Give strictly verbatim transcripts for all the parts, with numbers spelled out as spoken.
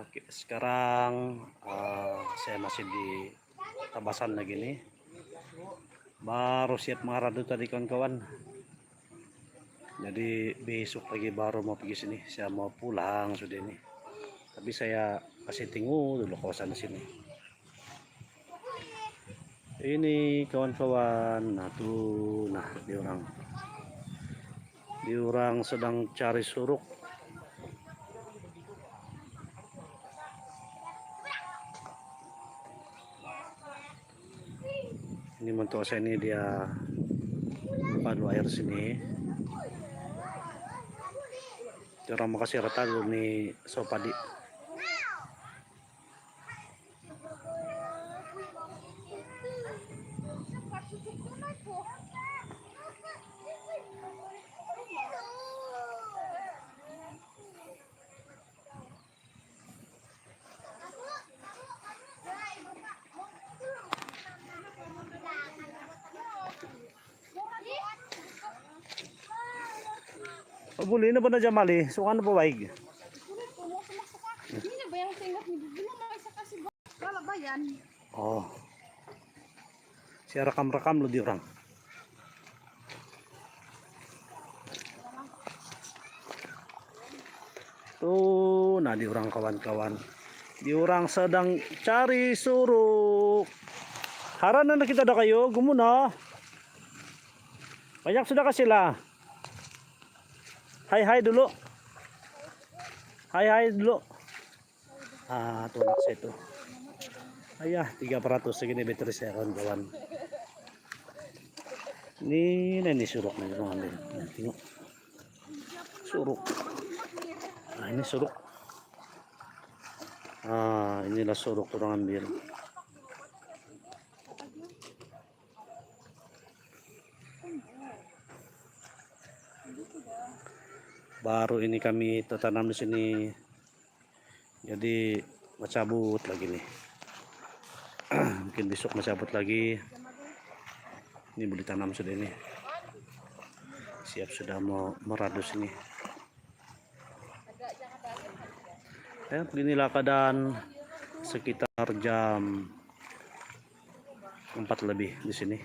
Okey, sekarang, ah, saya masih di Tabasan lagi ni. Baru siap mengaradu tadi, kawan-kawan. Jadi, besok pagi baru mau pergi sini. Saya mau pulang sudah ni. Tapi saya kasih tengok dulu kawasan di sini. Ini, kawan-kawan, nah, tu, nah, diorang. Diorang sedang cari suruk. Ini mentua saya ni dia padu air sini. Diorang makasih rata dulu ni sopadi. Oh, boleh na ba na Jamali? Sukan na ba waig? Ini na ba yang tingkat ni? Ini na ba isa kasi ba-, balabayan? Oh. Saya rakam-rakam lu diorang. Tu, nah, diorang kawan-kawan. Diorang sedang cari suruk. Hara na nakita da kayu, gumuna. Banyak sudah ka sila. Hai, hai dulu. Hai, hai dulu. Ah, tu nak saya tu. Ayah, tiga peratus lagi ni bateri saya, kawan-kawan. Ni, ni, ni suruk ni, kita ambil. Ni, tengok. Suruk. Ah, ini suruk. Ah, inilah suruk orang ambil. Baru ini kami tertanam di sini. Jadi, macabut lagi ni. Mungkin besok macabut lagi. Ni boleh tanam sudah ini. Siap sudah mau meradus ini. Ya, beginilah keadaan sekitar jam empat lebih di sini.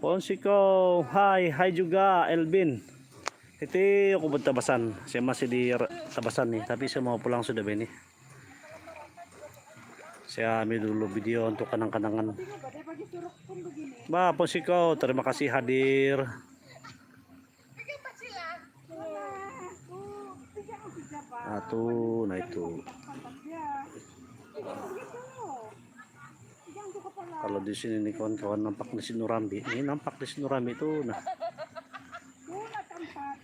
Ponsiko, hai, hai juga, Elvin. Iti aku ba Tabasan. Saya masih di R-, Tabasan ni, tapi saya mau pulang sudah ba ini. Saya ambil dulu video untuk kenang-kenangan. Ba, Ponsiko, terima kasih hadir. Ah, tu, nah itu. Kalau di sini ni kawan-kawan, nampak di Sinurambi. Ini nampak di Sinurambi tu, nah.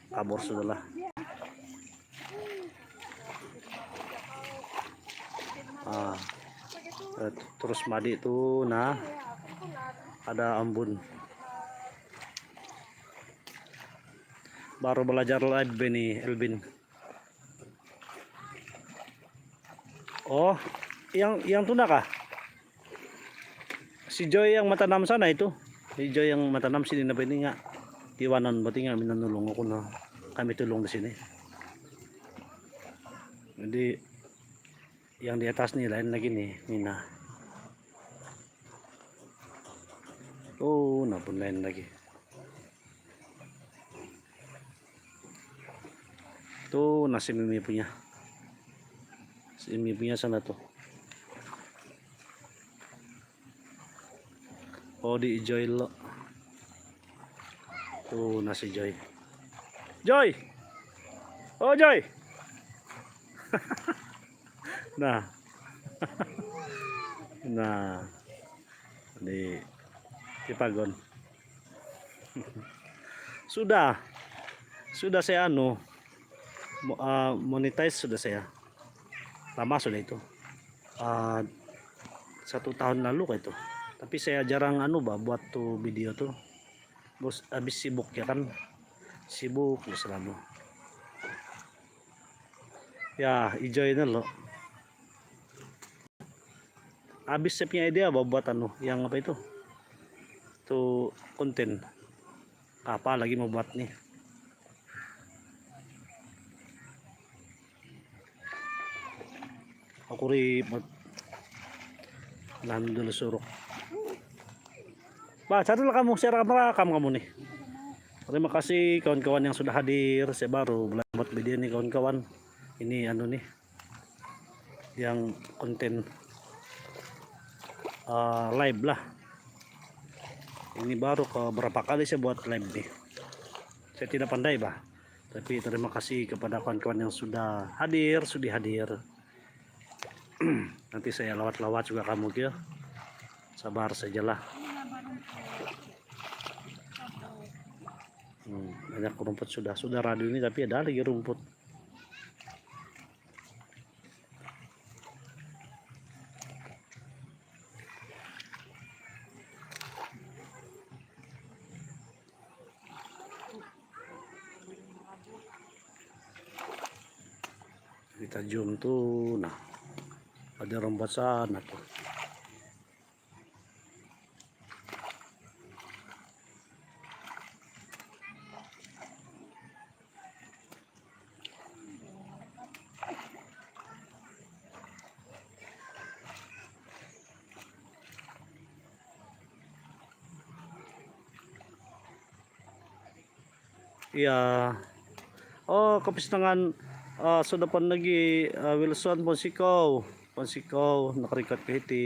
Kabur sudahlah. Ah, eh, terus madi tu, nah. Ada ambun. Baru balajar live ini, Elvin. Oh, yang, yang tu na kah? Si Joy yang matanam sana itu. Si Joy yang matanam sini na ba ini nga. Iwanan ba ti nga minanulung aku na. Kami tulung di sini. Jadi, yang di atas ni lain lagi ni, ni na. Oh, na pun lain lagi. Tu na si Mimi punya. Si Mimi punya sana tu. Oh, di Joy lo. Tu na si Joy. Joy! Oh, Joy! Nah. Nah. Di Tipagon. Sudah. Sudah saya anu, mo-, ah, monetize sudah saya. Lama sudah itu. Ah, satu tahun lalu kah itu. Tapi saya jarang anu bah buat tu video tu. Bos habis sibuk ya kan. Sibuk ya selalu. Ya, hijau ini loh. Habis saya punya idea bah buat anu, yang apa itu? Tu konten. Apa lagi mau buat ni? Aku ribet. Alhamdulillah suruk. Bah, carilah kamu, saya rakam-rakam kamu ni. Terima kasih kawan-kawan yang sudah hadir. Saya baru buat video ni kawan-kawan. Ini anu ni, yang konten, ah, live lah. Ini baru ke berapa kali saya buat live ni. Saya tidak pandai bah. Tapi terima kasih kepada kawan-kawan yang sudah hadir, sudi hadir. Nanti saya lawat-lawat juga kamu ke. Sabar sajalah. Hmm, banyak rumput sudah. Sudah radu ini tapi ada lagi rumput. Kita jom tu nah. Ada rumput sana tu. Iya. Oh, kapistangan, ah, sudah pun lagi, ah, Wilson pun sikou. Pun sikou, nakarikot ke hiti.